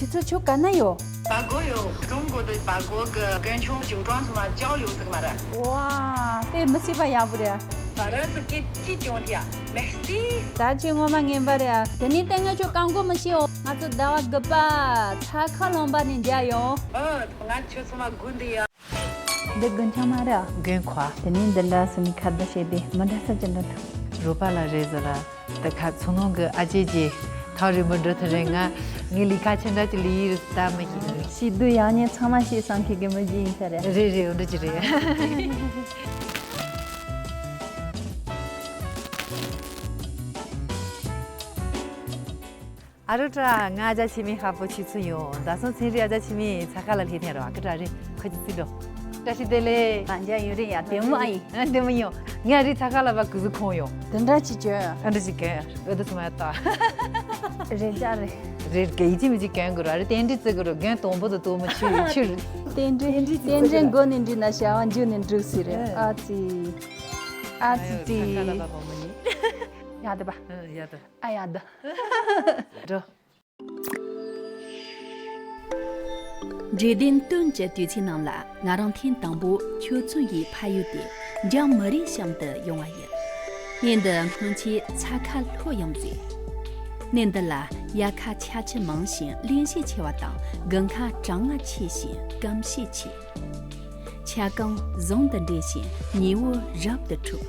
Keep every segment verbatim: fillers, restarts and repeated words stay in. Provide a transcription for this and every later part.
ཁྱེད་ཚོ་ཁྱོད་ག་ན་ཡོད། 法国有，中国的法国个跟穷酒庄什么交流这个嘛的。哇，དེ་མི་སྲིད་པ་ཡག་པོ་རེད། 法兰斯给寄酒店，merci。 ད་ཅི་ངོ་མ་ངན་པ་རེད། དེ་ནས་ལྟས་ངན་ཁྱོད་རྐང་མགོ་མི་ཤེས་འོ། ང་ཚོ་ཟླ་བ་དགུ་པ་ཚ་ཁ་ལོན་པ་ནས་མཇལ་ཡོང་། ཨ། ང་ཁྱོད་ཚོ་མ་དགོས་འདི་ཡ། འདི་དགུན་ཆང་མ་རེད། དགུན་ཁ། དེ་ནས་འདི་འདྲ་སུ་ནི་ཁ་བརྡ་བྱས་ཏེ་མི་འདྲ་ས་ཅི་འདྲ་འདུག་རོ་པ་ལ་རེད་ཟེར་ལ། ད་ཁ་ཚོ་ནང་གི་ཨ་ཅེ་ཅེ་ཐག་རིང་པོ་འགྲོ་ཐུབ་རེད། ང་ངའི་ལས་ཁ་ཆེ་འདྲ་ཅིག་ལས་ཡིན་ད་མི་ཤེས། ཤེས་དུས་ཡང་ཉེ་ཚང་མ་ཤེས་བསམ་མཁན་གི་མི་ཅིག་ཡིན་ས་རེད། རེད་རེད། འོ་འདྲ་ཅིག་རེད། ཨ་རོ་ཏྲ། ང་ཨ་ཅག་ཆི་མི་ཧ་པོ་ཆི་ཚུ་ཡོང་། ད་སོང་ཚན་རིག་ཨ་ཅག་ཆི་མི་ཚ་ཁ་ལ་ལྷེ་ཐེན་རོ་ཨ་ཀི་ཏྲ་རེ་ཁོ་ཅི་ཙི་ལོ། བཀྲ་ཤིས་བདེ་ལེགས། ང་ཅག་ཡུན་རིང་ཡ་དེ་མོ་ཨ་ཡིན། ཨ་དེ་མོ་ཡོང་། ང་རི་ཚ་ཁ་ལ་བ་ཀུ་ཟུ་ཁོང་ཡོང་། དེ་འདྲ་ཅི་བྱོས། ཨ་འདྲ་ཅི་གན་ཨོ་དེ་སུ་མ་ཡ་ཏ། རེ་ཅག་རེ། རེ་གེ་ཡི་ཅི་མི་ཅི་གན་གུ་ར་རེ་ཏན་ཏི་ཙི་གུ་རུ་གན་དོང་པོ་དུ་དོ་མོ་ཆུ་ཆུ། ཏན་ཏི་ཏན་ཏི་མགོ་ནི་འདྲི་ན་ཤ་བ་འཇུ་ནི་འགྲུག་སི་རེ། ཨ་ཙི། ཨ་ཙི་ཙི། ཡ་དེ་བ། ཡ་དེ། ཨ་ཡ་ད། འགྲོ། འབྲས་ལྡན་སྟོན་གྱི་དུས་ཚིགས་ནང་ལ་ང་རང་ཐེངས་དང་པོ་ཁྱོད་ཚོ་ཡི་ཕ་ཡུལ་དེ་འཇང་མི་རིགས་གཤམ་དུ་ཡོང་བ་ཡིན། གནས་འདི་སྔོན་ཆད་ཚ་ཁ་ལྷོ་ཡང་ཟེར། གནས་འདི་ལ་དབྱར་ཁ་ཆར་ཆུ་མང་ཞིང་བརླན་གཤེར་ཆེ་བ་དང་དགུན་ཁ་གྲང་ངར་ཆེ་ཞིང་སྐམ་གཤེར་ཆེ། ཆར་རྐང་ཟངས་དང་འདྲེས་ཤིང་ཉི་འོད་རབ་ཏུ་འཁྲུག་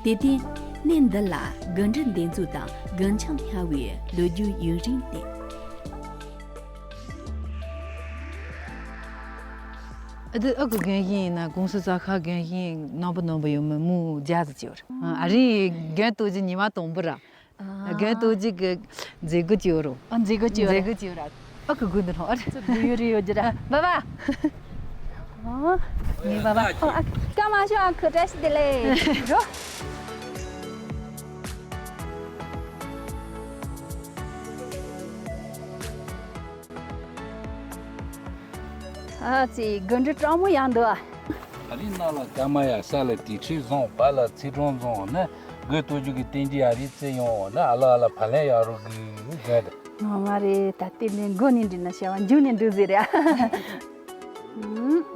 དེ་དུས་གནས་འདི་ལ་དགུན་འབྲུ་འདེབས་འཛུགས་དང་དགུན་ཆང་བསྙལ་བའི་ལོ་རྒྱུས་ཡུན་རིང་ལྡན། ཨ་དེ་ཨ་ཁུ་རྒན་ཤིང་ཡིན་ན་ཀུང་སི་རྩ་ཁ་རྒན་ཤིང་རྣམ་པ་རྣམ་པ་ཡོད་མོད་མུ་རྒྱ་ཟེར་གྱི་ཡོད་རེད། ཨ་རི་རྒན་ཏོ་ཇི་ཉི་མ་དང་པོ་ར། རྒན་ཏོ་ཇི་གི་མཛེས་སྒོ་ཅིག་ཡོད་རོ། ཨ་མཛེས་སྒོ་ཅིག་ཡོད་རེད། མཛེས་སྒོ་ཅིག་ཡོད་རེད། ཨ་ཁུ་དགུ་འདི་རོ། ཨ་རེ་ཚོ་དགུ་ཡོད་རེད་ཡོད་ཀྱི་ར། བ་བ། ཨ་ངའི་བ་བ། ཨ་ཨ་སྐར་མ་ཤོག་ཨ་ཁུ་བཀྲ་ཤིས་བདེ་ལེགས། རོ། ཨ་ཙི་དགུན་འབྲུ་གྲང་མོ་ཡང་འདུག་ཨ། ཨ་རི་ནང་ལ་སྐར་མ་ཡ་ས་ལ་དེ་ཁྲི་བཟང་བ་ལ་ཚེ་གྲོང་བཟང་ན་དགོས་ཏོ་རྒྱུ་གི་རྟེན་འབྲེལ་ཨ་རི་བརྩི་ཡོང་ན་ཨ་ལ་ཨ་ལ་ཕ་ལན་ཡག་རོ་གི་རྒན་དེ། ངོ་མ་རེད་ད་ལྟའི་ནས་མགོ་ནས་འདྲི་ན་བྱ་བ་མཇུག་ནས་འགྲུབ་ཟེར་རེད།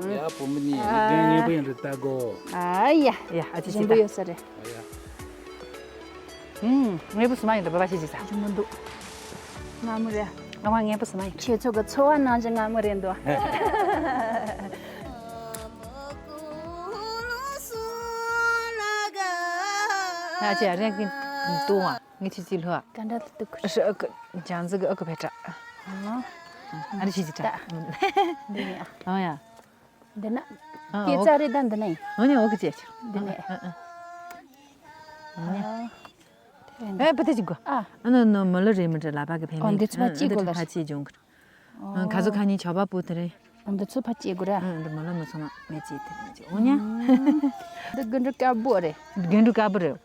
ཡ་བུ་མི་ནི་ཨ་རྒན་ངན་པ་ཡང་རེད་ད་གོ། ཨ་ཡ། ཡ་ཨ་ཅེ་ཅེ་རིན་པོ་ད། ཡོད་ས་རེད། ཨ་ཡ། ཨུམ། དངོས་པོ་སུ་མ་ཡིན་ད་བ་བ་ཤེས་ཅི་ས། ཞུ་མི་འདུག་ང་མོ་རེད། ཨ་མ་དངོས་པོ་སུ་མ་ཡིན། ཁྱེད་ཚོ་གི་འཚོ་བ་ནང་བཞིན་ང་མོ་རེད་འདུག་ང་ཅི་ཨ་རེ་གི་འདུག་ཨ་ངི་ཆི་ཅི་ལྷོ་ཨ། ག་འདྲ་ལ་འདུག་གི་ཨ་ཨ་ཀི་ཇང་ཟི་གི་ཨ་ཀི་བེ་ཏྲ། ཨ་རེ་ཆི་ཅི་ཏྲ། འདི་ནི་ཨ། ཨ་ཡ། འདི་ན། ཨ་སྐྱེ་ཨོ་རྩ་རེད་ད་འདི་ན་ཡིན། ཨ་ནི་ཨོ་ཀི་ཅེ་ཆི། འདི་ནས། ཨ་ཨ་ཨ། ཨ་ནི། ཨ་དེ་རེད་ཨེ་པ་དེ་ཅི་གོ། ཨ། ཨ་ནི་ནི་མི་ལ་རེད་མི་འདྲ་ལ་པ་གི་ཕན་ཨོ་མེད། འདི་ཚོ་ཕ་ཨ་ཅི་གོ་ལ། འདི་ཕ་ཅི་ཇོང་གི། ཨ་ཁ་ཚོ་ཁ་ཉིན་ཆོ་པ་པོ་དེ་རེད། ཨ་འདི་ཚོ་ཕ་ཅི་གོ་ར། ཨ་འདི་མི་ལ་མི་ཚོ་མ་མེད་ཅི་དེ་རེད་ཅི་ཨོ་ཉ། འདི་དགུན་འབྲུ་དཀར་པོ་རེད། དགུན་འབྲུ་དཀར་པོ་རེད།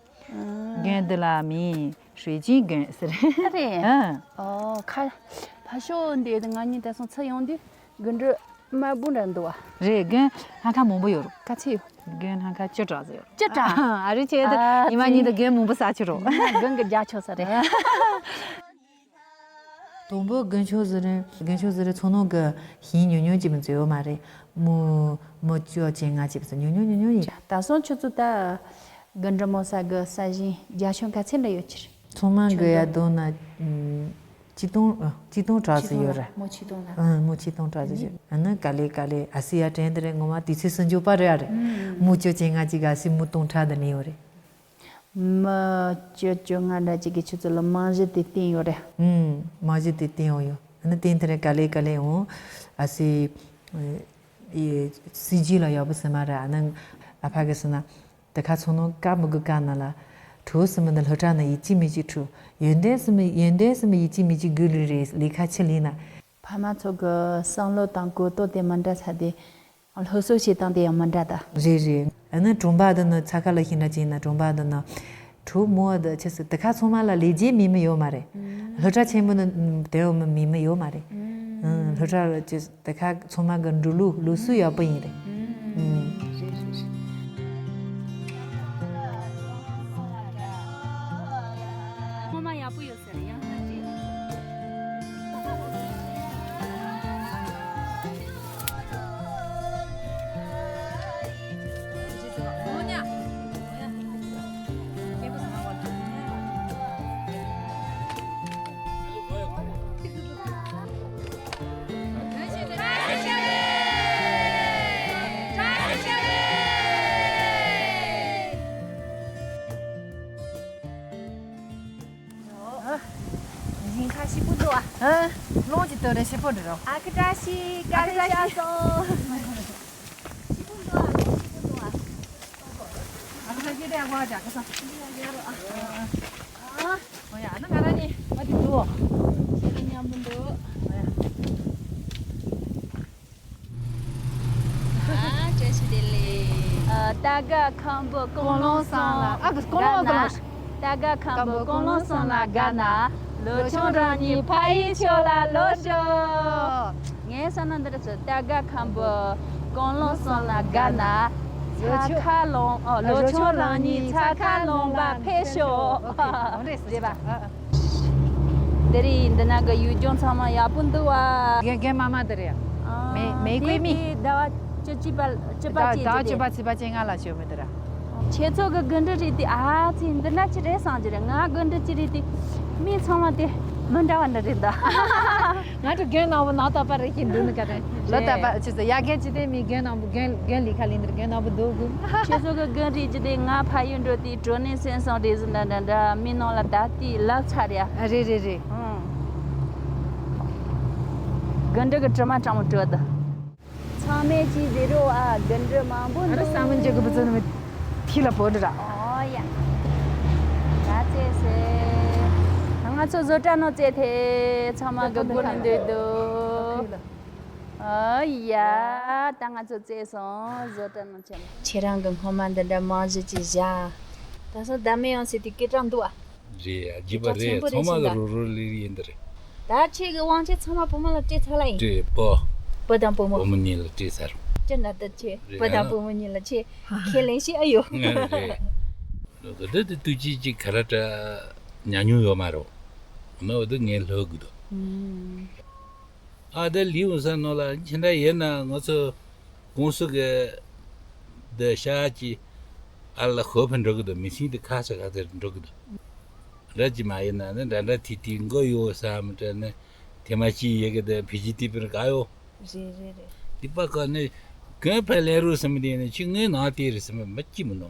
དགུན་འདི་ལ་མི་ཧྲུའེ་ཅིན་དགུན་ཟེར། ཨ་རེད། ཨ། ཨོ་ཁ། ཕ་ཤོ་འདི་ང་གཉིས་ད་སོང་ཚུར་ཡོང་དུས། དགུན་འབྲུ་དམར་པོ་འདྲ་འདུག་བ། རེད་དགུན་ལྷ་ཁ་མང་པོ་ཡོད་རེད། ག་ཚོད་ཡོད། དགུན་ལྷ་ཁ་བཅུ་ཕྲག་ཙམ་ཡོད་རེད། བཅུ་ཕྲག་ཨ་རི་ཆེ་ད་ཨ་ཉི་མ་ཉིན་དུ་དགུན་མང་པོ་ས་ཆུ་རོ། ང་དགུན་གི་རྒྱ་ཆོ་ས་རེད། དང་པོ་དགུན་ཆོ་ཟི་རེད། དགུན་ཆོ་ཟི་རེད་ཚོ་ནང་གི་ཞིང་ཉུང་ཉུང་ཅིག་མི་ཚོ་ཡོད་མ་རེད། མུ་མུ་བཅོ་ཅན་ང་ཅིག་མི་ཚོ་ཉུང་ཉུང་ཉུང་ཉུང་ཡིན། ད་སོང་ཆུ་ཚོད་ད། དགུན་འབྲུ་མོ་ས་གི་ས་ཞིང་རྒྱ་ཆོ་ག་ཚོད་འདྲ་ཡོད་ཀྱི་རེད། ཚང་མ་གི་ཡ་དོ་ན། གཅིག་སྟོང་གཅིག་སྟོང་གྲགས་སུ་ཡོད་རེད། མོ་ཆིག་སྟོང་ལ། ཨང་མོ་ཆིག་སྟོང་གྲགས་སུ་ཡོད། ཨ་ནི་ག་ལེ་ག་ལེ་ཨ་སི་ཡ་དྲན་དེ་རེད་ངོ་མ་དུས་ཚོད་སུ་འཇུག་པ་རེད་ཨ་རེད། མོ་བཅོ་ཅན་ང་གཅིག་ཨ་སི་མོ་སྟོང་ཕྲག་དུ་ནི་ཡོད་རེད། མོ་བཅོ་བཅོ་ལྔ་འདྲ་གཅིག་གི་ཆུ་ཚོད་ལ་རྨང་གཞི་དེ་བཏིང་ཡོད་རེད། ཨང་རྨང་གཞི་དེ་བཏིང་ཡོད་ཡོད། ཨ་ནི་བཏིང་དེ་རེད་ག་ལེ་ག་ལེ་འོང་ཨ་སི། སི་ཇི་ལ་ཡག་པོ་སེ་མ་རེད་ཨ་ནི། ཨ་ཕ་གི་སི་ན། དེ་ཁ་ཚོ་ནང་ཀ་མི་དགོས་ཀ་ན་ལ། གྲོ་སི་མི་འདི་ལྷོ་བྲག་ན་ཡིད་ཆེས་མི་གཅིག་གྲོ། ཡོན་ཏན་སི་མི་ཡོན་ཏན་སི་མི་ཡིད་ཆེས་མི་གཅིག་དགོས་ལུས་རེད་ལས་ཁ་ཆི་ལས་ན། ཕ་མ་ཚོ་གི་བསམ་བློ་དང་གོ་རྟོགས་དེ་མི་འདྲ་ས་དེ། སློབ་གསོ་བྱེད་སྟངས་དེ་ཡང་མི་འདྲ་ད། རེད་རེད། ཨ་ནི་གྲོང་པ་འདི་ནི་ཚ་ཁ་ལ་ཤིན་འདྲ་ཅིག་ཡིན་ན་གྲོང་པ་འདི་ནི། གྲོ་མོ་འདི་ཆི་སི་དེ་ཁ་ཚང་མ་ལ་ལས་རྗེས་མི་མི་ཡོད་མ་རེད། སློབ་གྲྭ་ཆེན་པོ་ནི་དེ་ཡོད་མི་མི་མི་ཡོད་མ་རེད། སློབ་གྲྭ་ལ་ཅི། དེ་ཁ་ཚང་མ་གི་འགྲོ་ལུགས་ལུགས་སྲོལ་ཡག་པོ་ཡིན་རེད། ཨུམ། རེད་རེད་རེད། ངོ་མ་ཡག་པོ་ཡོད་ས་རེད་ཡང་ས་རེད། ཉིན་ཁ་ཞིག་པོ་འདུག་ཨ། ཨ། ལོང་གི་དོ་རེ་ཞིག་པོ་འདྲི་རོ། ཨ་ཁ་བཀྲ་ཤིས་བཀྲ་ཤིས་ཤ་སོང་། ཞིག་པོ་འདུག་ཨ། ལོང་ཞིག་པོ་འདུག་ཨ། ཨ་ཁ་ཁ་ཁ་ཁ་ཁ་ཁ། ཨ། ཨོ་ཡ། ཨ་ན་ང་རང་ནི་ཨ་དེ་འདུག་ཁྱེད་ཀྱི་མཉམ་པོ་འདུག་ཨོ་ཡ། ཨ། བཀྲ་ཤིས་བདེ་ལེགས། ཨ། སྟག་སྒ་ཁམ་བུ་ཀུན་སློང་གསུམ་ལ་ཨ་ཀུན་སློང་དགའ་ན། ཀུན་སློང་། སྟག་སྒ་ཁམ་བུ་ཀུན་སློང་གསུམ་ལ་དགའ་ན། ལོ་ཆུང་རང་ཉིད་ཕ་ཡི་ཕྱོགས་ལ་ལོག་ཤོག་ངའི་བསམ་ན་འདི་འདྲ་ཚོ། སྟག་སྒ་ཁམ་བུ་ཀུན་སློང་གསུམ་ལ་དགའ་ན། ལོ་ཆུང་། ཚ་ཁ་ལོང་། ཨོ། ལོ་ཆུང་རང་ཉིད་ཚ་ཁ་ལོང་པ་ཕེབས་ཤོག་ཨོ་ཁེ། ཨོ་རེད། རེད་པ། ཨ་ཨ། འདི་རེད། འདི་ན་གི་ཡུལ་ལྗོངས་ཚང་མ་ཡག་པོ་འདུག་བ། རྒན་རྒན་མ་མ་འདི་རེད། ཨ། མེ་མེ་ཀུའི་མི། དེ་གི་ཟླ་བ་བཅུ་གཅིག་པ་བཅུ་པ་ཟླ་བཅུ་ཟླ་བཅུ་པ་ཚེས་པ་བཅོ་ལྔ་ལ་བྱོན་མི་འདི་ར། ཁྱེད་ཚོ་གི་དགུན་འབྲུ་རིགས་དེ། ཨ་ཙི། འདི་ན་ཅི་རེད་བསམ་གྱི་རེད། ང་དགུན་འབྲུ་ཅི་རིགས་དེ་མི་ཚང་མ་དེ་མི་འདྲ་བ་འདྲ་རེད་ད། ང་ཚོ་རྒན་ནང་བུ་ནང་དག་པ་རེད་ཀྱི་འདུག་ནི་ག་རེད། ལོ་དག་པ་ཅི་ཟེར་ཡ། རྒན་ཅི་དེ་མི་རྒན་ནང་བུ་རྒན་རྒན་ལི་ཁ་ལིན་འདིར་རྒན་ནང་བུ་འདུག་གི། ཁྱེད་ཚོ་གི་དགུན་རིགས་ཅི་དེ་ང་ཕ་ཡུལ་འགྲོ་དུས་གྲོ་ནས་སེམས་སང་རེད་ཟེར་འདྲ་འདྲ་འདྲ་མི་ནང་ལ་ད་ལྟའི་ལབ་ཚར་ཡ། ཨ། རེད་རེད་རེད། ཨང་། དགུན་འབྲུ་གི་དྲི་མ་གྲང་མོ་བྲོ་ད། ཚང་མས་ཅི་ཟེར་རོ་ཨ། དགུན་འབྲུ་མང་པོ་ཨ་ར་འདུག་ས་མིན་ཅི་གི་བུ་ཚོ་ནི་ཐི་ལ་བོ་འདྲ། ཨོ་ཡ། ད་ཙེ་སེ། ང་ཚོ་བཟོ་གྲྭ་ནང་ཙེ་ཐེ་ཚང་མ་གི་སྒོ་ནས་འདོད་འདུག་ཨོ་ཡ། ད་ང་ཚོ་ཙེ་སོང་བཟོ་གྲྭ་ནང་ཆེན། ཁྱེད་རང་གི་སྔོན་མ་འདི་འདྲ་མང་ཞིག་ཅིག་བཞག་ད་སོ་ད་མེ་ཡང་སེ་དེ་སྐད་གྲགས་འདུག་ཨ། རེད། ཡ། རྒྱུད་པ་རེད། ཚང་མ་གི་རོ་རོ་ལི་ལི་ཡིན་འདི་རེད། ད་ཁྱེད་ཀྱི་དབང་ཆེན་ཚང་མ་བུ་མོ་ལ་སྤྲད་ཚར་ལ་ཡིན། སྤྲད། བུ། བུ་དང་བུ་མོ། བུ་མོ་གཉིས་ལ་སྤྲད་ཚར། ཅི་འདྲ་ད་ཁྱེད། རེད། བུ་དང་བུ་མོ་གཉིས་ལ་ཁྱེད་ཁས་ལེན་ཤེས་ཨ་ཡོད། རེད། འདི་འདི་དུས་ཅི་ཅིག་ག་ར་ཏྲ་ཉག་ཉུང་ཡོད་མ་རོ། ན་འོ་དུ་ངས་ལྷོ་དགོས་དོ། ཨ། ད་ལིའུ་ས་ནོ་ལ་ཁྱེད་འདྲ་ཡིན་ན་ང་ཚོ་ཀུང་སུ་གི་འདི་ཤ་ཅི་ཨ་ལ་ཧོ་ཕན་འགྲོ་གི་དོ། མི་སྲིད་དུ་ཁ་ས་ཁ་ཚེར་འགྲོ་གི་དོ། ར་ཅི་མ་ཡིན་ན་ནི་འདྲ་འདྲ་ཐི་ཐི་མགོ་ཡོ་ས་མི་དྲན་ནི་ཐེ་མ་ཅི་ཡི་གི་དེ་ཕི་ཇི་ཏི་པིར་ག་ཡོ། རེད་རེད་རེད། དེ་པ་ཀ་ནི་གོན་ཕ་ལེ་རུ་སམ་དེ་ནི་ཆི་ངོས་ནང་དེ་རེད་སམ་མ་ཅི་མི་ནོ།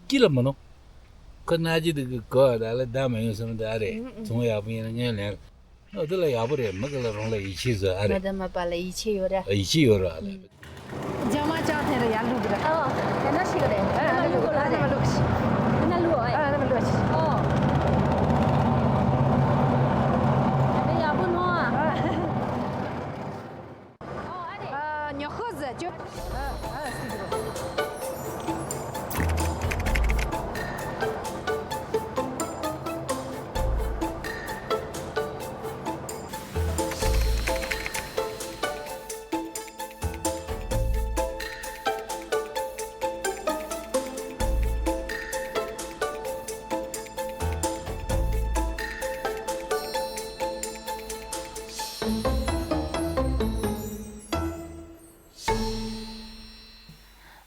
ཅི་ལ་མི་ནོ། ཁོ་ན་ཅི་དེ་གི་གོ་ད་ལ་ད་མ་ཡོང་སམ་ད་རེད། ཚོང་ཡག་པོ་ཡིན་ན་ངས་ལེན། ཨོ་དེ་ལ་ཡག་པོ་རེད། མི་གི་ལ་རང་ལ་ཡིད་ཆེས་བཟོ་ཨ་མ་རེད། དང་མ་པ་ལ་ཡིད་ཆེས་ཡོད་ར། ཡིད་ཆེས་ཡོད་ར་ཨ་ལ། རྒྱ་མ་ཅག་ཐེ་ར་ཡར་ལུག་ར། ཨ། དེ་ན་ཤི་ག་རེད། ཨ་ན་ལུག་གོ་ལ་ཨ་ན་ལུག་ཤི། དེ་ན་ལུག་ཨ། ཨ་ན་ལུག་ཤི། ཨོ། ཨ་དེ་ཡག་པོ་ནོ་ཨ། ཨོ་ཨ་རེ། ཨ་ཉོ་ཁོ་ཟ་ཅོ། ཨ་ཨ་སི་རོ།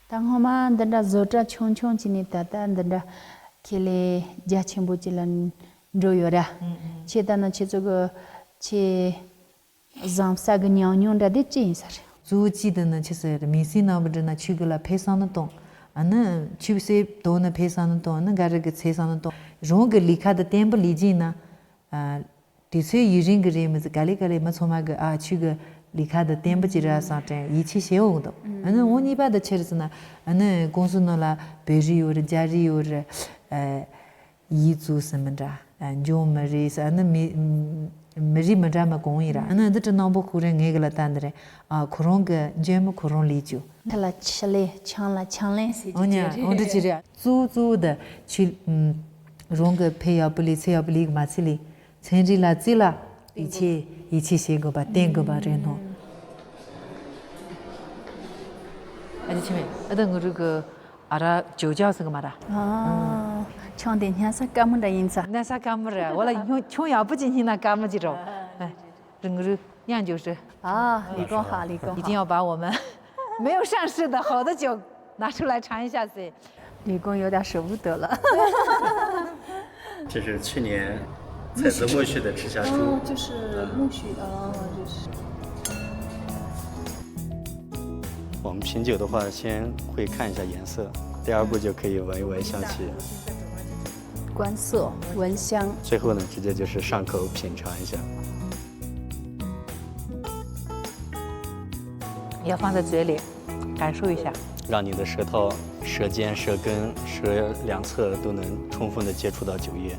ད་སྔོན་མ་འདི་འདྲ་བཟོ་གྲྭ་ཆུང་ཆུང་ཅིག་ནས་ད་ལྟ་འདི་འདྲ་ཁེ་ལས་རྒྱ་ཆེན་པོ་ཅིག་ལ་འགྲོ་ཡོད་ར། ཨང་ཨང་། ཁྱེད་ལྟ་ན་ཁྱེད་ཚོ་གི་ཁྱེད་བཟང་ས་གི་ཉམས་མྱོང་འདྲ་དེ་ཅི་ཡིན་ས་རེད། གཙོ་བོ་ཅི་དེ་ནི་ཆི་ཟེར་མི་སེར་ནང་བུ་འདྲི་ན་ཆུ་གི་ལ་ཕེ་སང་ནི་གཏོང་། ཨ་ནི་ཆུ་སེ་དོ་ནི་ཕེ་སང་ནི་གཏོང་། ཨ་ནི་ག་རེ་གི་ཚེ་སང་ནི་གཏོང་། རང་གི་ལས་ཀ་དེ་བརྟན་པོ་ལས་ཀྱིན་ན། ཨ། དུས་ཚོད་ཡུན་རིང་གི་རེད་མི་ཟེར་ག་ལེ་ག་ལེ་མི་ཚང་མ་གི་ཨ་ཆུ་གི་ལས་ཀ་དེ་བརྟན་པོ་ཅི་ར་སང་དྲན་ཡིད་ཆེས་བྱེད་འོང་དོ། ཨ་ནི་འོ་གཉིས་པ་དེ་ཆི་རེད་ཟེར་ན། ཨ་ནི་ཀུང་སུ་ནང་ལ་བོད་རིགས་ཡོད་རེད། རྒྱ་རིགས་ཡོད་རེད། ཨ། ཡིག་གཙུག་ཟིན་མི་འདྲ། ཨ། འཇོན་མི་རེད་ཟེར། ཨ་ནི་མི་མི་རིགས་མི་འདྲ་མི་གང་ཡིན་ར། ཨ་ནི་འདི་དྲི་ནང་པོ་ཁོ་རེ་ངེད་གི་ལ་ལྟ་འདི་རེད། ཨ། ཁོ་རང་གི་འཇོན་མི་ཁོ་རང་ལས་ཅུ། ཁ་ལ་ཆི་ལེ་ཆང་ལ་ཆང་ལེན་ཟེར་གྱི་ཨོ་ཉ་ཅི་རེད། ཨོ་འདི་ཅི་རེད། གཙུག་གཙུག་ད་ཆུ་རང་གི་ཕེ་ཡག་པོ་ལས་ཚེ་ཡག་པོ་ལས་གི་མ་ཚེ་ལས་ཚན་རིག་ལ་རྩིས་ལ་ཡིད་ཆེས་ཡིད་ཆེས་བྱེད་དགོས་པ་བསྟེན་དགོས་པ་རེད་ནོ། ཨ་ཅེ་ཆི་མེད་ཨ་ད་ངུ་རུ་གི་ཨ་ར་ཇོ་ཇོ་ཟེར་གི་མ་ར། ཨ། ཆང་དེ་སྙན་ས་དཀར་མོ་འདྲ་ཡིན་ས། སྙན་ས་དཀར་མོ་རེད། འོ་ལ་ཆང་ཆང་ཡག་པོ་ཅིག་སྙིང་ན་དཀར་མོ་ཅིག་རོ། རུ་ངུ་རུ་ཡང་འཇོ་ཧྲི། ཨ། ལི་ཀོང་ཧ་ལི་ཀོང་ཧ། 一定要把我们没有上市的好的酒拿出来尝一下噻。 李工有点舍不得了。 这是去年采自苜蓿的直辖猪。哦，就是苜蓿，哦，就是。我们品酒的话，先会看一下颜色，第二步就可以闻一闻香气。观色、闻香。最后呢，直接就是上口品尝一下。要放在嘴里，感受一下。让你的舌头、舌尖、舌根、舌两侧都能充分的接触到酒液，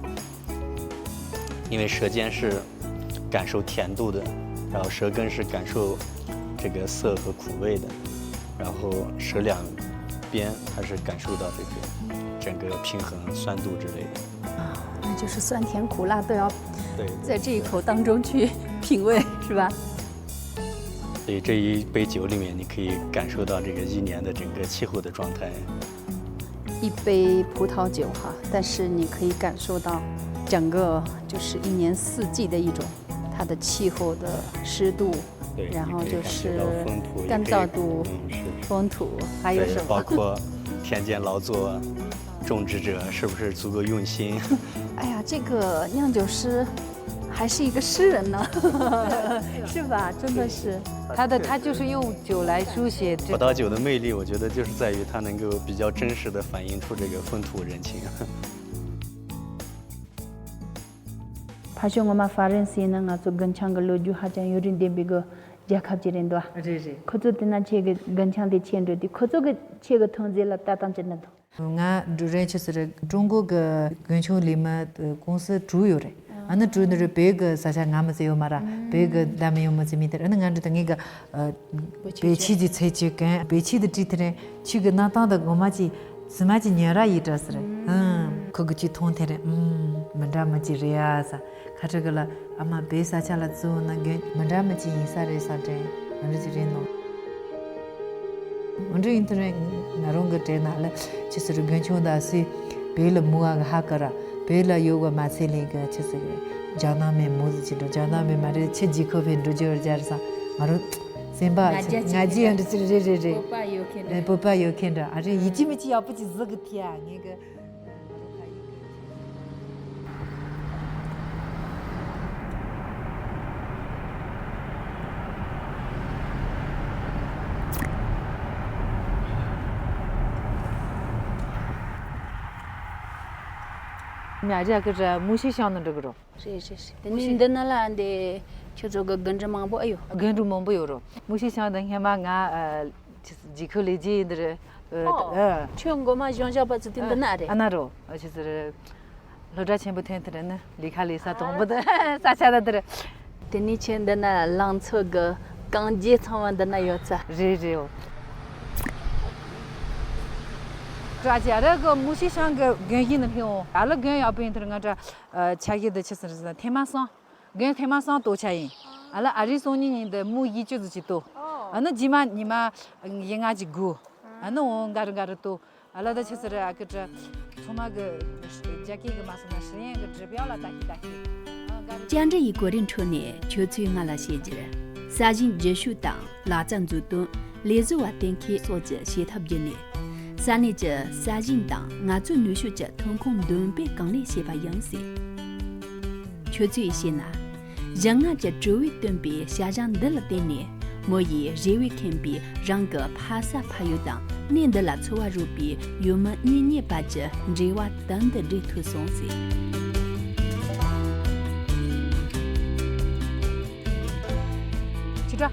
因为舌尖是感受甜度的，然后舌根是感受这个涩和苦味的，然后舌两边它是感受到这个整个平衡酸度之类的。啊，那就是酸甜苦辣都要对，在这一口当中去品味，是吧？所以这一杯酒里面，你可以感受到这个一年的整个气候的状态。一杯葡萄酒哈，但是你可以感受到整个就是一年四季的一种它的气候的湿度，对，然后就是干燥度、风土，还有什么？包括田间劳作、种植者是不是足够用心？哎呀，这个酿酒师还是一个诗人呢，是吧？真的是。他的他就是用酒来书写葡萄酒的魅力，我觉得就是在于它能够比较真实的反映出这个风土人情。 ཕ་ཤོ་ངོ་མ་ཧྥ་རན་སི་ནི་ང་ཚོ་རྒུན་ཆང་གི་ལོ་རྒྱུས་ཧ་ཅང་ཡུན་རིང་ལྡན་པའི་གི་རྒྱལ་ཁབ་ཅིག་རེད་འདུག་རེད་རེད། ཁོ་ཚོ་དེ་ན་ཁྱེད་ཀྱི་རྒུན་ཆང་དེ་ཁྱེད་འགྲོ་དུས་ཁོ་ཚོ་གི་ཁྱེད་ཀྱི་ཐོན་རྫས་ལ་ལྟ་སྟངས་ཅི་འདྲ་འདུག་ང་འགྲོ་རན་ཆུ་ཟེར་ཀྲུང་གོ་གི་རྒུན་ཆང་ལས་མི་ཀུང་སི་དྲུག་ཡོད་རེད། ཨ་ནི་དྲུག་འདི་རུ་བོད་ཀྱི་ས་ཆ་ང་མི་ཚེ་ཡོད་མ་ར་བོད་ཀྱི་ད་མི་ཡོད་མི་ཚེ་མི་དེར་ཨ་ནི་ང་འགྲོ་དུས་ངེད་ཀྱི་བེ་ཆི་དེ་ཚེ་ཆེ་གན་བེ་ཆི་དེ་བྲིས་དེ་རེད། ཆུ་གི་གནམ་ཐང་དུ་ངོ་མ་ཅི་ཙི་མ་ཅི་ཉན་ར་ཡི་དྲ་ཟེར། ཨང་། ཁོ་གི་ཅི་མཐོང་ཐེ་རེད། ཨང་། མི་འདྲ་མི་ཅི་རེད་ཨ་ཟ། ཁ་ཁྲི་གི་ལ་ཨ་མ་བེ་ས་ཆ་ལ་ཙི་བོ་ན་གན་མི་འདྲ་མི་ཅི་ཡིན་ས་རེད་ས་དྲན་མི་འདྲ་ཅི་རེད་ནོ། མི་འདྲ་ཡིན་དེ་རེད། ང་རང་གི་དྲན་ན་ལ་ཆི་ཟེར་རྒུན་ཆང་ད་སི་བེ་ལ་མུ་ཨ་གི་ཧ་ཀ་ར་བེ་ལ་ཡོད་ག་མ་ཚེ་ལེན་གི་ཆི་ཟེར་གི་ཇ་ནང་མེ་མུ་ཟི་ཅི་འགྲོ་ཇ་ནང་མེ་མ་རེད་ཆི་ཇི་ཁོ་བེ་འགྲོ་ཇོ་ར་ཇ་ར་ས་ང་རང་། སེམས་པ་ང་རྒྱལ་ཅིག་ང་རྒྱལ་འདྲི་ཅིག་རེད་རེད་རེད། སྤོབས་པ་ཡོད་མཁན་རེད། སྤོབས་པ་ཡོད་མཁན་འདྲ་ཨ་རེ་ཡིད་ཀྱི་མི་ཅི་ཡག་པོ་ཅིག་གཟིགས་གི་ཐི་ཡ་ངེས་གི། ང་རྒྱལ་གི་ར་མུ་ཤི་ཤང་ནི་འགྲོ་གི་རོ། རེད་རེད་རེད། དེ་ནས་འདི་ན་ལ་འདི་ཁྱོད་ཚོ་གི་རྒན་འདྲི་མང་པོ་ཨེ་ཡོད། རྒན་འདྲི་མང་པོ་ཡོད་རོ། མུ་ཤི་ཤང་དང་སྔན་མ་ང་ཨ་ཅི་ཇི་ཁུ་ལི་ཇི་འདི་རེད། ཨ་ཨ། ཁྱོད་མགོ་མ་གཞོན་ཞག་པ་ཚོ་དེ་འདི་ན་རེད། ཨ་ན་རོ། ཨ་ཅི་ཟེར། སློབ་གྲྭ་ཆེན་པོ་ཐོན་དེ་རེད་ནི་ལི་ཁ་ལི་ས་དང་པོ་དེ་ས་ཆ་ད་དེ་རེད། དེ་ནས་ཁྱེད་འདི་ན་ལང་ཚོ་གི་གངས་རྒྱལ་ཚང་བ་འདི་ན་ཡོད་ཚ། རེད་རེད་འོ། ཀྲ་ཅི་ཨ་ར་གི་མུ་ཤི་ཤང་གི་རྒན་ཡིན་ནི་ཕིའོ་ཨ་ལ་རྒན་ཡག་པོ་ཡིན་དེར་ང་ཀྲ་ཆ་གི་འདི་ཆི་ཟེར་ཟེར་ཐེ་མ་སང་རྒན་ཐེ་མ་སང་ཏོ་ཆ་ཡིན། ཨ་ལ་ཨ་རི་སོང་ཉིན་ཉིན་འདི་མུ་ཡི་ཅུ་ཟི་ཅི་ཏོ། ཨ་ནི་ཇི་མ་ཉི་མ་ཡི་ང་ཅི་གུ། ཨ་ནི་འོ་འགའ་རུ་འགའ་རུ་ཏོ། ཨ་ལ་ད་ཆི་ཟེར་ཨ་ཀི་ཏྲ། ཚོ་མ་གི་རྒྱ་སྐད་གི་མ་སོང་ན་ཧྲི་ཡན་གི་སྒྲིབ་ཡག་ལ་ད་ཤི་ད་ཤི། བཅར་འདྲི་ཡི་གོ་རིམ་ཁྲོད་ནས་ཁྱོད་ཚོས་ང་ལ་བཤད་རྒྱུར། ས་ཞིང་རྒྱུ་ཤུགས་དང་ལག་རྩལ་མཛུབ་སྟོན། ལས་བཟོ་བ་གཏན་འཁེལ་སོགས་ཀྱི་བྱེད་ཐབས་བརྒྱུད་ནས། ས་གནས་ཀྱི་ས་ཞིང་དང་ངལ་རྩོལ་ནུས་ཤུགས་ཀྱི་ཐོན་ཁུངས་འདོན་སྤེལ་གང་ལེགས་བྱས་པ་ཡིན་ཟེར། ཁྱོད་ཚོས་ཤེས་ན། ཞིམ་མངར་གྱི་དྲོད་འོད་སྟོན་པའི་བྱ་གཞག་འདི་ལ་བརྟེན་ནས་མོ་ཡིས་རེ་བས་ཁེངས་པའི་རང་གི་ཕ་ས་ཕ་ཡུལ་དང་གནས་འདི་ལ་འཚོ་བ་རོལ་པའི་ཡུལ་མི་གཉེན་ཉེ་བར་གྱི་འབྲེལ་བ་དམ་དུ་སྒྲིག་ཐུབ་སོང་ཟེར། ཆུ་དྲ།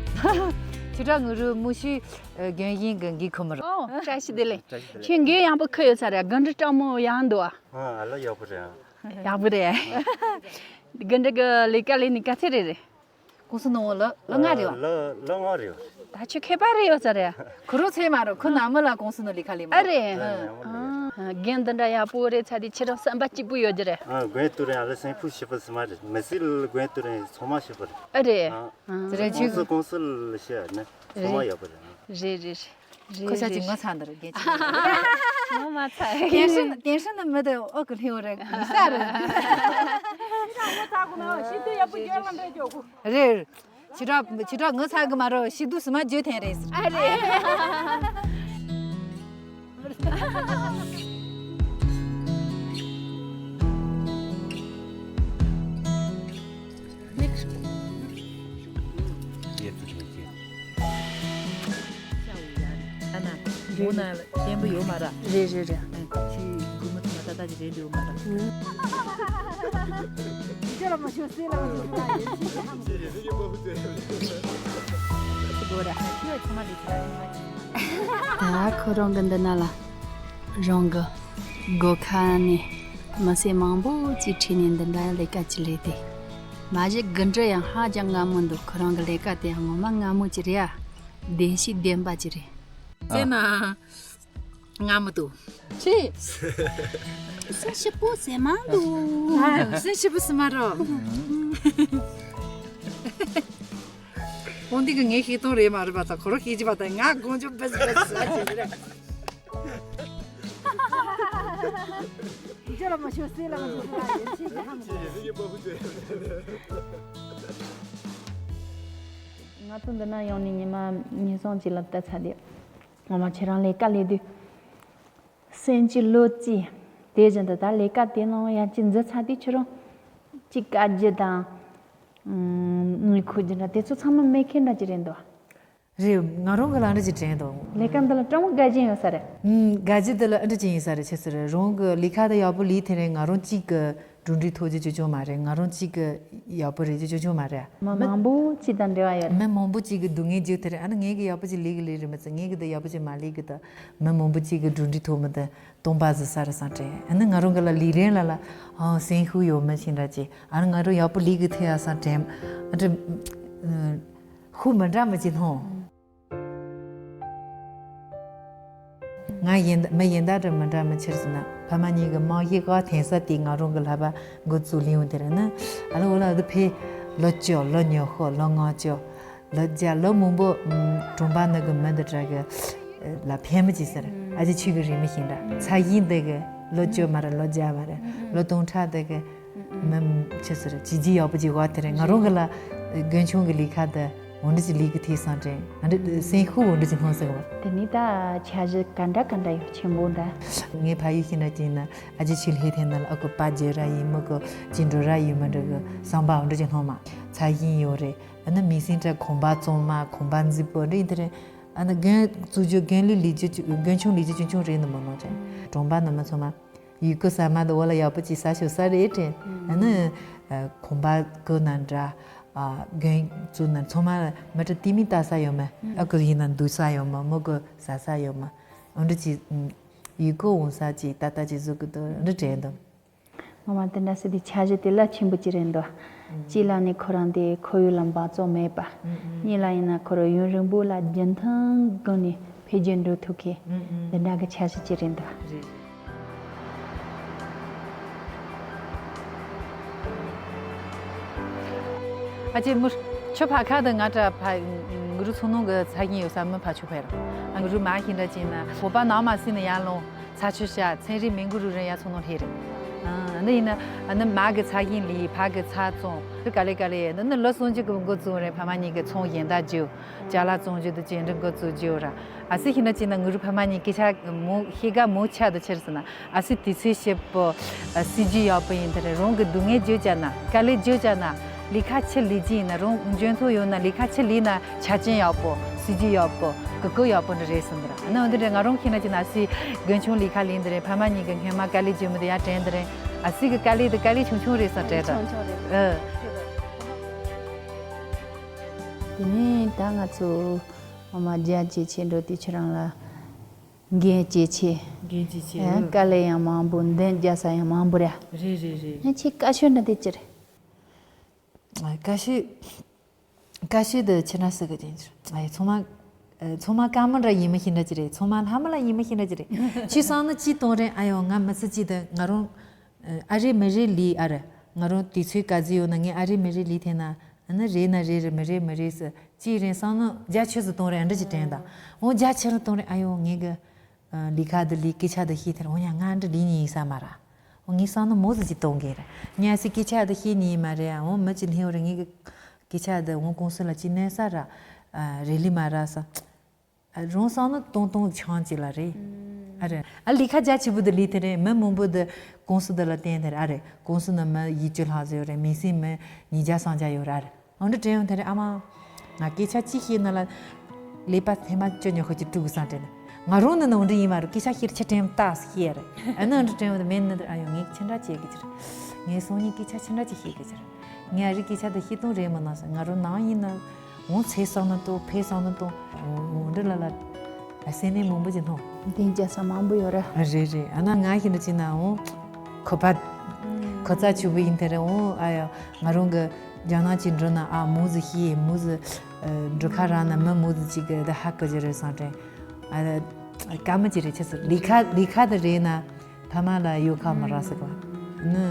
ཆུ་དྲ་ངུ་རུ་མུ་ཤི་རྒན་ཡིན་གི་འགི་ཁོ་མི་རུ། ཨོ་བཀྲ་ཤིས་བདེ་ལེགས། བཀྲ་ཤིས་བདེ་ལེགས། ཁྱེད་འགན་ཡང་པོ་ཁུ་ཡོད་ས་རེད་རྒན་འདྲི་སྤྲང་མོ་ཡང་འདུག་ཨ། ཨ་ལ་ཡག་པོ་རེད། ཡག་པོ་རེད། དགུན་འདི་གི་ལས་ཀ་ལས་ནི་ག་ཚད་རེད་རེད། ཀུང་སི་ནང་ལ་ལ་ལྔ་རེད་བ། ལ་ལ་ལྔ་རེད་བ། ད་ཁྱོད་མཁས་པ་རེད་ཡོད་ས་རེད། ཁོ་རོ་ཚད་མ་རོ་ཁོ་ནང་མི་ལ་ཀུང་སི་ནང་ལས་ཀ་ལས་མ་ཨ་རེད། རྒན་འདི་འདྲ་ཡག་པོ་རེད་ཚ་དེ་ཁྱེད་རང་བསམ་པ་སྐྱིད་པོ་ཡོད་རྒྱུ་རེད། ཨ་རྒན་ཏུ་རེན་ཨ་ལ་སེམས་ཁུར་ཞིབ་པ་སི་མ་རེད་མི་སི་ལ་རྒན་ཏུ་རེན་ཚང་མ་ཞིབ་པ་རེད། ཨ་རེད། ཨ་ཟེར་རེད་ཁྱོད་ཀུང་སི་ཀུང་སི་ལ་ཤི་ཨ་ནི་ཚང་མ་ཡག་པོ་རེད། རེད་རེད་རེད། ཁོ་ཤ་ཅིག་ངོ་ཚ་འདི་རུ་རྒྱལ་ཅིག་ངོ་མ་ཚ། ཏེན་ཧྲན་ཏེན་ཧྲན་ནི་མི་དེ་ཨོ་གི་ལྷེ་བོ་རེ་ས་རེ། རེད། ཕྱི་དྲག་ཕྱི་དྲག་ངོ་ཚ་གི་མ་རོ་ཕྱི་དུ་སི་མ་བརྗོད་ཐེན་རེད། ཨ་རེ། ཨ་ན། མོ་ན་བརྟན་པོ་ཡོད་མ་ར། རེད་རེད་རེད། ཨ་ཁྱི་གུ་མུ་ཐུ་མ་ཏ་ཏ་ རེད་འདུག་མ་རེད། ཁྱོད་ལ་མ་ཤོད་སེ་ལ་མ་ཤོད་སེ་ལ་ཡིན་ཅི་ཡིན་ཅི་ཡིན་ཅི་ཡིན། ད་ཁོ་རང་གི་འདི་ན་ལ་རང་གི་སྒོ་ཁ་ནས་མི་སེར་མང་པོ་ཅིག་ཁྲིད་ནས་འདི་འདྲ་ལས་ཀ་ཅིག་ལས་ཏེ། མ་གཞི་དགུན་འདྲ་ཡང་ཧ་ཅང་སྔ་མོ་འདུག་ཁོ་རང་གི་ལས་ཀ་དེ་ཡང་ངོ་མ་སྔ་མོ་ཅིག་རེད་ཨ། བདེ་སྐྱིད་ལྡན་པ་ཅིག་རེད། ཟེར་ན། ང་མི་འདུག་ཆི། སེམས་ཞིབ་པོ་ཟེར་མ་འདུག་ཨ། སེམས་ཞིབ་པོ་ཟེར་མ་རོ། འོན་ཏེ་གི་ངའི་ཤེས་སྟོང་རེད་མ་རེད་པ་དང་ཁོ་རང་ཤེས་ཀྱི་པ་དང་ང་དགོངས་ཆོག་བེས་བེས་ཟ་ཆེ་རེད། ཁྱོད་ལ་མ་ཤོད་སེ་ལ་མ་ཤོད་སེ་ལ་ཡིན་ཆི་ཡིན། ང་ཚོ་འདི་ན་ཡོང་ནས་ཉི་མ་ཉིས་སྟོང་ཅིག་ལ་ལྟ་ཚར་དུས། ངོ་མ་ཁྱེད་རང་ལས་ཀ་ལས་དུས། སེམས་ཀྱི་བློ་རྩེ། དེ་བཞིན་དུ་ད་ལས་ཀ་དེ་ནང་ཡང་ཅིག་འཛུལ་ཚར་དུས་ཁྱེད་རང་ཅིག་དཀའ་རྒྱུ་དང་། ངུ་ཁུག་རྒྱུ་འདྲ་དེ་ཚོ་ཚང་མ་མེད་མཁན་འདྲ་ཅིག་རེད་འདུག་རེད། ང་རང་གི་ལ་འདྲ་ཅིག་དྲན་འདུག་ལས་ཀ་འདི་ལ་སྤྲང་པོ་དགའ་ཅན་ཡོད་ས་རེད། ཨུམ། དགའ་རྒྱུ་འདི་ལ་ཨ་འདྲ་ཅིག་ཡིན་ས་རེད། ཆི་ཟེར་རང་གི་ལས་ཀ་དེ་ཡག་པོ་ལས་དེ་རིང་ང་རང་གཅིག་གི་གྲུབ་འབྲས་ཐོབ་རྒྱུ་ཅུང་ཅུང་མ་རེད། ང་རང་གཅིག་གི་ཡག་པོ་རེད་རྒྱུ་ཅུང་ཅུང་མ་རེད། མི་མང་པོ་གཅིག་དང་འབྲེལ་བ་ཡོད་རེད། མི་མང་པོ་གཅིག་གི་སྡུག་བསྔལ་རྒྱུ་དེ་རེད། ཨ་ནི་ངས་གི་ཡག་པོ་ཅིག་ལས་གི་ལས་རེད་མི་ཚེ་ངས་གི་དེ་ཡག་པོ་ཅིག་མ་ལས་གི་དེ་མི་མང་པོ་གཅིག་གི་གྲུབ་འབྲས་ཐོབ་མི་དེ་སྟོང་པ་ཟིག་ས་རེད་བསམ་དྲན། ཨ་ནི་ང་རང་གི་ལ་ལས་རན་ལ་ལ་ཨང་སེམས་ཤུགས་ཡོད་མི་ཞིག་འདྲ་ཅིག་ཨ་ནི་ང་རང་ཡག་པོ་ལས་གི་ཐེ་ཡ་བསམ་དྲན། ཨ་ནི་ཤུགས་མི་འདྲ་མི་ཅིག་སྣང་། ང་ཡིན་མི་ཡིན་ད་འདྲ་མི་འདྲ་མི་ཕྱིར་ཟིན་ན་ཕ་མ་གཉིས་ཀྱི་རྨང་གཞི་བཀག་འཐེན་ས་དེ་ང་རང་གི་ལྷ་པ་འགོ་བཙུགས་ལེའུ་དེར་ནི་ཨ་ལོ་འོ་ལ་འདི་ཕེ་ལོ་བཅུ་ལོ་ཉི་ཤུ་ལོ་ལྔ་བཅུ་ལོ་བརྒྱ་ལོ་མང་པོ་གྲོང་པ་ནི་གི་མི་འདི་འདྲ་གི་ལ་ཕན་མི་ཅི་ཟེར་ཨ་ཅེ་ཆོས་གི་རིག་མི་ཤེས་འདྲ་ཚ་ཡིན་འདི་གི་ལོ་བཅུ་མ་རེད་ལོ་བརྒྱ་མ་རེད་ལོ་སྟོང་ཕྲག་འདི་གི་མི་ཆི་ཟེར་བྱས་རྗེས་ཡག་པོ་ཅིག་བ་དེ་རེད། ང་རང་གི་ལ་དགོན་ཆུང་གི་ལས་ཁ་འདི་འོ་འདྲ་ཅིག་ལས་གི་ཐེ་སང་དྲན་ང་འདྲ་སེམས་ཤུགས་འོ་འདྲ་ཅིག་སྣང་ཟེར་བ། དེ་ནི་ད་འཆར་གཞི་ག་འདྲ་ག་འདྲ་ཡོད་ཆེན་པོ་འདྲ། ངའི་ཕ་ཡུལ་ཤིང་ར་ཅན་ན་ཨ་ཅེ་ཆོས་ལྷས་ཐེན་ན་ལ་ཨ་ཁུ་པ་རྒྱུ་ར་ཡིན་མི་ཁུ་ཅི་འགྲོ་ར་ཡིན་མི་འདྲ་གི་བསམ་པ་འོ་འདྲ་ཅིག་སྣང་མ་ཚ་ཡིན་ཡོད་རེད། ཨ་ནི་མི་སེང་ཁྲ་ཁོམ་པ་བཙོང་མ་ཁོམ་པ་འཛིན་པོ་འདྲ་ཡིན་དེ་རེད། ཨ་ནི་དགོན་བཙུགས་རྒྱུ་དགོན་ལི་ལས་རྒྱུ་དགོན་ཆུང་ལས་རྒྱུ་ཆུང་ཆུང་རེད་ནི་མོ་ནོ་ཅན་གྲོང་པ་ནི་མི་ཚོ་མ། ཡུལ་སྐོར་ཟ་མ་དུ་བ་ལ་ཡག་པོ་ཅིག་ཟ་ཤོག་ས་རེད་དྲན། ཨ་ནི་ཁོམ་པ་ཀོ་ན་འདྲ། དགོན་བཙུགས་ན་ཚང་མ་མི་གྲི་ཏི་མི་ལྟ་ས་ཡོད་མ། ཨ་ཀོ་ཡིན་ན་འདུག་ས་ཡོད་མ་མི་ཀོ་ཟ་ས་ཡོད་མ། འོ་འདྲ་ཅིག་ཡུལ་སྐོར་འོང་ས་ཅིག་ཏག་ཏག་ཅིག་བཟོ་གི་འདུག་འདྲ་དྲན་འདུག་ངོ་མ་དེ་འདྲ་སི་དེ་འཆར་གཞི་དེ་ལ་ཆེན་པོ་ཅིག་རེད་འདུག་གཅིག་ལ་ནི་ཁོ་རང་དེ་ཁོར་ཡུག་ལ་འབག་བཙོག་མེད་པ། གཉིས་ལ་ཡིན་ན་ཁོ་རང་ཡུན་རིང་པོ་ལ་རྒྱུན་མཐུན་སྒོ་ནས་འཕེལ་རྒྱས་འགྲོ་ཐུབ་མཁན། འདི་འདྲ་གི་འཆར་གཞི་ཅིག་རེད་འདུག་རེད། ཨ་ཅེ་མུར། ཁྱོད་ཕ་ཁ་དང་ང་འདྲ་ཕ་གུ་རུ་ཚོ་ནང་གི་ཚ་ཡིན་ཡོད་ས་མི་ཕ་ཆུ་ཕེ་ར། ཨ་གུ་རུ་མ་ཤིན་འདྲ་ཅིག་ན་བོད་པ་ནང་མ་སྲིད་ན་ཡར་ལོང་ཚ་ཆུ་ཤ་ཚན་རིག་མི་གུ་རུ་རེན་ཡ་ཚོ་ནང་ལྷེ་རེད། ཨ་འདི་ཡིན་ན་ཨ་ནི་མ་གི་ཚ་ཡིན་ལི་ཕ་གི་ཚ་བཙོང་དུ་ག་ལེ་ག་ལེ་འདི་ནི་ལོ་སོང་ཅིག་གི་འགོ་བཙུགས་རེད། ཕ་མ་གཉིས་ཀྱི་ཚོང་ཡན་ད་རྒྱུ་ཅ་ལག་བཙོང་རྒྱུ་དུ་ཅན་འདྲི་འགོ་བཙུགས་རྒྱུ་ར། ཨ་སི་ཤིན་འདྲ་ཅིག་ན་གུ་རུ་ཕ་མ་གཉིས་ཀྱི་ཆ་མོ་ཤེ་ག་མོ་ཆ་དུ་ཆེར་སི་ན། ཨ་སི་དུས་ཚོད་ཤེས་པོ། ཨ་སི་ཇི་ཡག་པོ་ཡིན་དེ་རེད། རང་གི་སྡུག་བསྔལ་བརྗོད་བྱ་ན་དཀའ་ལས་བརྗོད་བྱ་ན་ལས་ཀ་ཆེ་ལས་ཀྱི་ཡིན་ན་རང་འཇོན་ཐོ་ཡོད་ན་ལས་ཀ་ཆེ་ལས་ན་ཆ་རྐྱེན་ཡག་པོ་སི་ཇི་ཡག་པོ་གི་ཀོ་ཡག་པོ་འདྲ་རེད་སོང་དེ་ར། ཨ་ནི་འོན་དེ་རེད། ང་རང་ཁྱེད་ན་ཅི་ན་ཨ་སི་དགོན་ཆུང་ལས་ཀ་ལས་དེ་རེད། ཕ་མ་གཉིས་ཀྱི་སྔོན་མ་དཀའ་ལས་བརྗོད་མི་དེ་ཡང་དྲན་དེ་རེད། ཨ་སི་གི་དཀའ་ལས་དེ་དཀའ་ལས་ཆུང་ཆུང་རེད་སོང་དྲན་དེ་ཆུང་ཆུང་རེད། ཨ། དེ་ནས་ད་ང་ཚོ་འོ་མ་རྒྱ་ཇེ་ཆེ་འགྲོ་དུས་ཁྱེད་རང་ལ། འགན་ཇེ་ཆེ། འགན་ཇེ་ཆེ། ཨ་དཀའ་ལས་ཡང་མང་པོ་འདོན་རྒྱག་ས་ཡང་མང་པོ་རེད། རེད་རེད་རེད། ཨ་ཁྱེད་བཀའ་ཤོད་འདྲ་དེ་ཅི་རེད། བཀའ་ཤོད། བཀའ་ཤོད་དུ་ཁྱེད་རང་སུ་གི་དེ་ཚོ། ཨ་ཚང་མ། ཨ་ཚང་མ་དཀའ་མོ་འདྲ་ཡིན་མི་ཤེས་འདྲ་ཅི་རེད། ཚང་མ་ལྷ་མོ་ལ་ཡིན་མི་ཤེས་འདྲ་ཅི་རེད། ཁྱེད་སང་ནི་ཅི་གཏོང་རེད། ཨ་ཡོ་ང་མི་ཚེ་ཅི་དུ་ང་རང་། ཨ་རེ་མི་རེ་ལི་ཨ་རེ། ང་རང་དུས་ཚོད་ག་ཚོད་ཡོད་ན་ངས་ཨ་རེ་མི་རེ་ལི་ཐེ་ན། ཨ་ནི་རེད་ན་རེད་རེད་མི་རེད་མི་རེད་ཟེར། ཅི་རེད་བསམ་ན་རྒྱ་ཆེ་སུ་གཏོང་རེད། ཨ་འདྲ་ཅིག་དྲན་དང་། འོ་རྒྱ་ཆེ་རུ་གཏོང་རེད། ཨ་ཡོ་ངས་གི་ལས་ཀ་འདི་ལས་སྐད་ཆ་འདི་ཤེས་ཐལ། འོ་ཡ་ང་འདྲ་ལས་ཉིན་ཡིན་ས་མ་ར། འོ་ངས་བསམ་ན་མོ་ཟི་ཅིག་གཏོང་གི་རེད། ངས་སི་སྐད་ཆ་འདི་ཤེས་ཉིན་ཡིན་མ་རེད། འོ་མི་ཅི་ལྷེ་བ་རེད། ངས་གི་སྐད་ཆ་འདི་འོ་ཀུང་སི་ལ་ཅི་གནས་ས་ར། རེད་ལི་མ་ར་ས། རང་སང་ནི་སྟོང་སྟོང་ཆང་ཅིག་ལ་རེད། ཨ་རེད། ཨ་ལི་ཁ་རྒྱ་ཆེ་བུ་དུ་ལི་དེ་རེད། མི་མང་པོ་དུ་ཀུང་སི་དུ་ལ་བརྟེན་དེ་རེད། ཨ་རེད། ཀུང་སི་ནི་མི་ཡི་བཅུ་ལྷག་ཙམ་ཡོད་རེད། མི་སེམས་མི་ཉིས་བརྒྱ་སང་བརྒྱ་ཡོད་རེད། ཨ་རེད། འོ་འདྲ་དྲན་ཡོང་དེ་རེད། ཨ་མ། ང་སྐད་ཆ་ཅི་ཤེས་ན་ལ། ལས་པ་ཐེངས་མ་བཅུ་ཉི་ཤུ་ཅིག་དཀྲུག་གི་སང་དྲན། ང་རང་ནི་ནང་འདྲ་ཡིན་མ་རེད། སྐད་ཆ་ཤེས་ཆེ་དྲན་ཏག་ཤེས་རེད། ཨ་ནི་འདྲ་དྲན་བ་དེ་མེད་ནི་ཨ་ཡོ་ངས་ཆི་འདྲ་བྱེད་གི་ཅི་རེད། ངས་སང་ཉིན་སྐད་ཆ་ཆི་འདྲ་ཅིག་ཤེས་གི་ཅི་རེད། ངས་ཨ་རི་སྐད་ཆ་དེ་ཤེས་སྟངས་རེད་མི་སྣང་ཟེར། ང་རང་ནང་ཡིན་ན་འོང་ཚེ་སང་ནི་ཏོ་ཕེ་སང་ནི་ཏོ་འོང་འདྲ་ལ་ལ་ཨ་སེ་ནས་མང་པོ་ཅིག་ནོ། དེང་རྒྱལ་ས་མང་པོ་ཡོད་རེད། རེད་རེད། ཨ་ན་ང་ཤི་འདྲ་ཅིག་ན་འོང་ཁོ་པ་ཁོ་ཚ་ཆུ་བུ་ཡིན་དེ་རེད། འོང་ཨ་ཡ་ང་རང་གི་རྒྱ་ནག་ཅིག་འགྲོ་ན་ཨ་མུ་ཟི་ཤི་མུ་ཟི་འགྲོ་ཁ་ར་ན་མི་མུ་ཟི་ཅིག་གི་ད་ཧ་གི་ཅི་རེད་སང་དྲན་ཨ་ཀ་མི་ཅི་རེད། ཆི་སི་ལི་ཁ་ལི་ཁ་དེ་རེད་ན། ཕ་མ་ལ་ཡོད་ཁ་མི་རག་ཟེར་བ། ནི།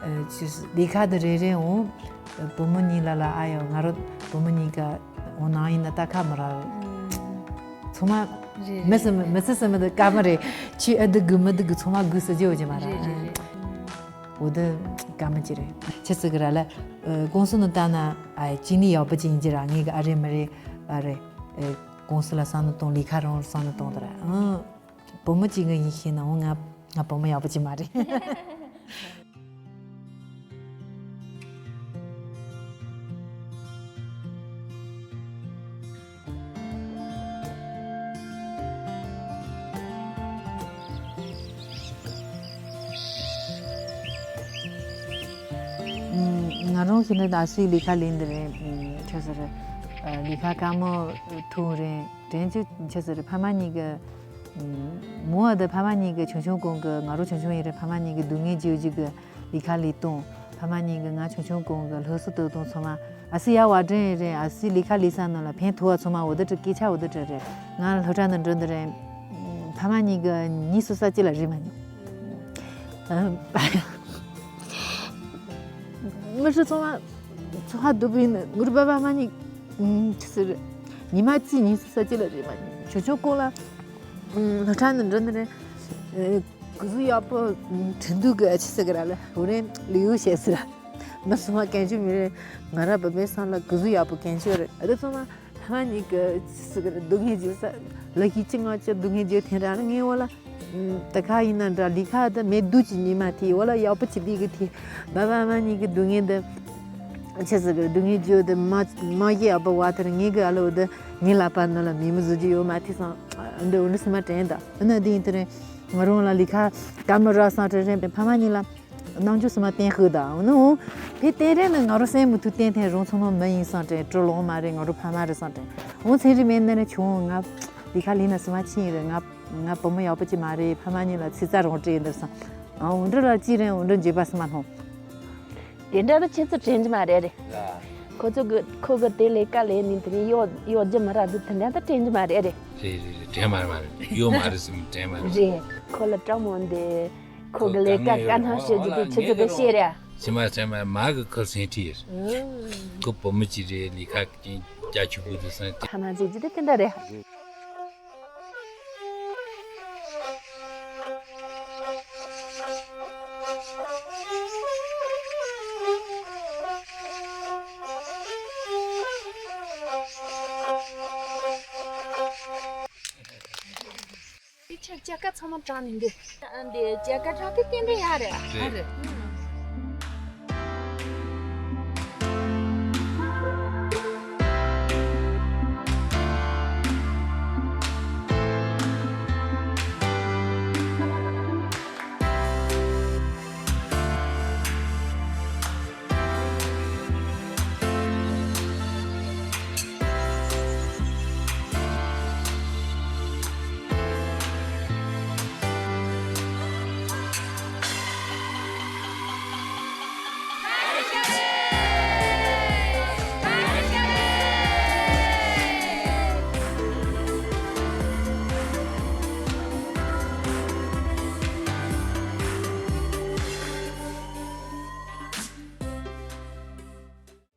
ཨ་ཅི་ལས་ཁ་དེ་རེ་རེ་འོང་། བུ་མོ་གཉིས་ལ་ལ་ཨ་ཡོ་ང་རོ་བུ་མོ་གཉིས་ཀ་འོང་ནང་ཡིན་ན་ལྟ་ཁ་མི་རག་ཚང་མ། རེད། མི་སེམས་མི་སེམས་མི་འདུག་ཀ་མ་རེད། ཆི་ཨ་འདུག་གི་མི་འདུག་གི་ཚང་མ་དགོས་ཟེར་རྒྱུ་ཡོད་ཀྱི་མ་རེད། རེད་རེད་རེད། འོ་དེ་ཀ་མ་ཅི་རེད། ཆི་ཟེར་གི་ར་ལ། ཨ་ཀུང་སི་ནི་ལྟ་ན་ཨ་ཅི་ནི་ཡག་པོ་ཅི་ཡིན་གྱི་ར་ངེས་གི་ཨ་རེ་མི་རེད། ཨ་རེད། ཨ་ཀུང་སི་ལ་བསམ་ནི་གཏོང་ལས་ཁ་རང་བསམ་ནི་གཏོང་དེ་ར་ཨང་། བུ་མོ་གཅིག་གི་ཡིན་ཤེས་ན་འོ་ང་ང་བུ་མོ་ཡག་པོ་ཅིག་མ་རེད། ང་རང་ཤི་ན་ད་སུའི་ལས་ཁ་ལས་འདི་རེད། ཆོས་ཟེར་ལས་ཁ་དཀའ་མོ་ཐུག་རེད། དྲན་ཆོས་ཆོས་ཟེར་ཕ་མ་གཉིས་ཀྱི། མོ་བ་དང་ཕ་མ་གཉིས་ཀྱི་ཆུང་ཆུང་གོང་གི་ང་རོ་ཆུང་ཆུང་ཡིན་རེད། ཕ་མ་གཉིས་ཀྱི་སྡུག་བསྔལ་བརྗོད་རྒྱུ་གི་ལས་ཀ་ལས་གཏོང་། ཕ་མ་གཉིས་ཀྱི་ང་ཆུང་ཆུང་གོང་གི་སློབ་གསོ་གཏོད་གཏོང་ཚང་མ་ཨ་སི་ཡ་བ་དྲན་རེད། ཨ་སི་ལས་ཀ་ལས་ས་ནང་ལ་ཕན་ཐོགས་བ་ཚང་མ་འོ་དེ་དྲི་སྐད་ཆ་འོ་དེ་དྲི་རེད། ང་སློབ་གྲྭ་ནང་འགྲོ་འདི་རེད། ཕ་མ་གཉིས་ཀྱི་གཉིས་སུ་ས་གཅིག་ལ་རེད་མ་ཉོ། མི་ཧྲི་ཚང་མ་ཚོ་ཧ་སྡུག་པོ་ཡིན་ནི་ངུར་པ་པ་མ་ཉིག་ཆི་ཟེར་ཉི་མ་གཅིག་གཉིས་སུ་ས་གཅིག་ལ་རེད་མ་ཉོ། ཆུང་ཆུང་གོང་ལ། སློབ་གྲྭ་ནས་འགྲོ་ནི་རེད། གུ་ཟུ་ཡག་པོ་ཁྲིན་ཏུ་གི་ཆི་ཟེར་གི་ར་ལ་འུ་རེ་ལི་ཡུ་ཤེས་ཟེར། མི་སུ་མ་གན་ཆུ་མི་རེད། ང་ར་བ་པའི་སང་ལ་གུ་ཟུ་ཡག་པོ་གན་ཆུ་རེད། ཨ་དེ་ཚང་མ་ཕ་མ་གཉིས་ཀྱི་ཆི་ཟེར་གི་ར་སྡུག་བསྔལ་བརྗོད་ས་ལ་ཁྱི་ཅི་ང་ཅི་སྡུག་བསྔལ་བརྗོད་ཐེན་ར་ལ་ངའི་འོ་ལ། ད་ག་ཡིན་ན་འདྲ་ལི་ཁ་ད་མེ་སྡུག་ཅི་ཉི་མ་དེ་འོ་ལ་ཡག་པོ་ཅི་ལི་གི་དེ་བ་བ་མ་གཉིས་ཀྱི་སྡུག་བསྔལ་འདི། ཆི་ཟེར་གི་སྡུག་བསྔལ་བརྗོད་དེ་མ་མ་ཡི་ཨ་པ་བ་དེར་ངའི་གི་ཨ་ལོ་འདི་ངའི་ལ་པ་ནི་ལ་མི་མི་བཟོ་རྒྱུ་ཡོད་མ་དེ་སང་འདི་འོ་འདི་སི་མ་དྲན་ད་ཨ་ན་དེ་ཡིན་དེ་རེད། ང་རང་ལ་ལི་ཁ་ཀ་མ་ར་སང་དྲན་རེད། ཕ་མ་གཉིས་ལ་རྣམ་འགྱུར་སི་མ་བསྟན་ཤོད་ད་འོ་ནི་འོ་དེ་བསྟན་རེད་ནི་ང་རང་སེམས་མི་ཐུབ་བསྟན་ཐེན་རང་ཚང་མ་མི་ཡིན་སང་དྲན་སྤྲོ་ལོང་མ་རེད། ང་རང་ཕ་མ་རེད་སང་དྲན་འོ་ཚན་རིག་མེད་ནི་ནི་ཆུང་ང་ལི་ཁ་ལི་ན་སི་མ་ཆི་ཡིན་རེད། ང་ང་བུ་མོ་ཡག་པོ་ཅི་མ་རེད། ཕ་མ་གཉིས་ལ་ཚིག་རྩ་རང་སྤྲད་འདིར་སང་འོ་འདྲ་ལ་ཅི་རེད། འོ་འདྲ་འཇིགས་པ་སི་མ་སྣང་། དེ་འདྲ་ད་ཁྱེད་ཚོ་དྲན་གྱི་མ་རེད་རེད། ལ། ཁོ་ཚོ་གི་ཁོ་གི་དེ་ལས་ཀ་ལས་ནི་དེ་ནི་གཡོ་གཡོ་རྒྱུ་མི་རག་འདུག་དེ་འདྲ་ད་དྲན་གྱི་མ་རེད་རེད། རེད་རེད་རེད། དྲན་མ་རེད་མ་རེད། གཡོ་མ་རེད་ཟེར་དྲན་མ་རེད། རེད། ཁོ་ལ་སྤྲང་མོ་འདི་ཁོ་གི་ལས་ཀ་དཀའ་སྣང་བྱེད་རྒྱུ་དེ་ཁྱེད་ཚོ་གི་ཤེས་རེད། ཕྱི་མ་ཕྱི་མ་མ་གི་ཁོ་སེང་ཁྲི་ཡིར། ཁོ་བུ་མོ་ཅི་རེད། ལས་ཀ་ཀྱི་རྒྱ་ཆུ་བུ་དུ་སང་དེ། ཐ་མ་ཟེར་རྒྱུ་དེ་དེ་འདྲ་རེད། དེ་ཆ་ཅ་ཀ་ཚང་མ་དྲངས་ནས་འདི། ཨ་འདི་ཅ་ཀ་དྲངས་དེ་བསྟན་པའི་ཡག་རེད། རེད། རེད།